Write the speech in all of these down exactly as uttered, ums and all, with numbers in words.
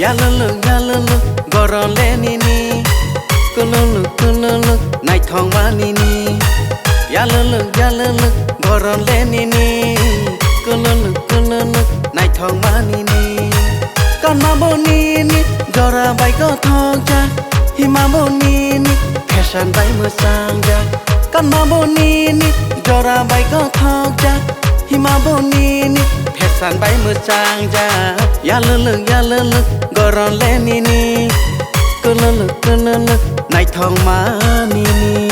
Yaluluk, yaluluk, goron le nini. Kululuk, kululuk, naithok ma nini. Yaluluk, yaluluk, goron le nini. Kululuk, kululuk, naithok ma nini. Kanma bo nini, jora bai gothok jak. Hima bo nini, fashion bai mwchang jak. Kanma bo nini, jora bai gothok jak. Hima bo nini, fashion bai mwchang jak. Yaluluk, yaluluk, goron le nini. Kululuk, kululuk, naithok ma nini.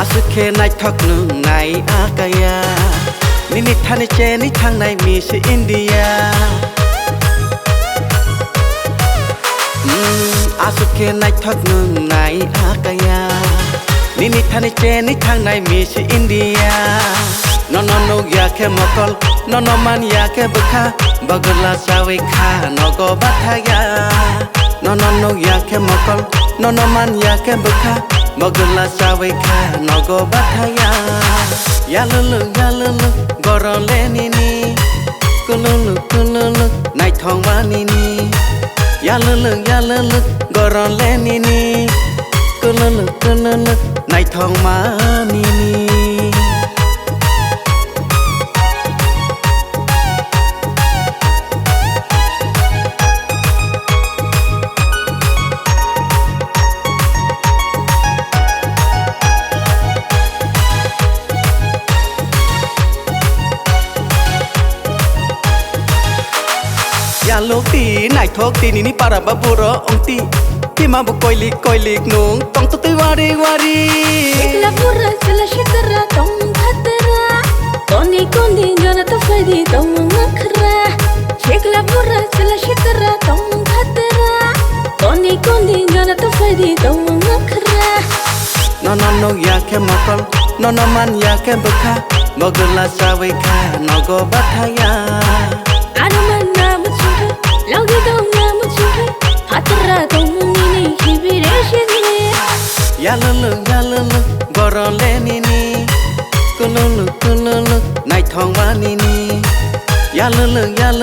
Aswk khe naithok nwng nai akaya, nini thani cheni thangnai Miss India. Mm, aswk khe naithok nwng nai akaya, nini thani cheni thangnai Miss India. Nono nukya khe mokol, nono manya khe bwkha, bogwla chawi kha nogo bathaya. Nono nukya khe mokol, nono manya khe bwkha, bogwla chawi kha nogo bathaya. Yaluluk, yaluluk, goron le nini. Kululuk, kululuk, naithok ma nini. Yaluluk, yaluluk, goron le nini. Kululuk, kululuk, naithok ma nini. Yaluk ti naithok ti nini para ba buro ongti. Tima bo koilik koilik nung tong to twi wari wari. Sikla bura chwla sitra tong khatra. Koni koni jora to phaidi tong makhra. Sikla bura chwla sitra tong khatra. Koni koni jora to phaidi tong makhra. Nono nukya khe mokol, nono manya khe bwkha, bogwla chawi kha nogo bathaya. Aro manna muchungkhe, logi dongna muchungkhe, hatra tongmung nini hibire shini. Yaluluk, yaluluk, goron le nini. Kululuk, kululuk, naithok ma nini. Yaluluk, yaluluk,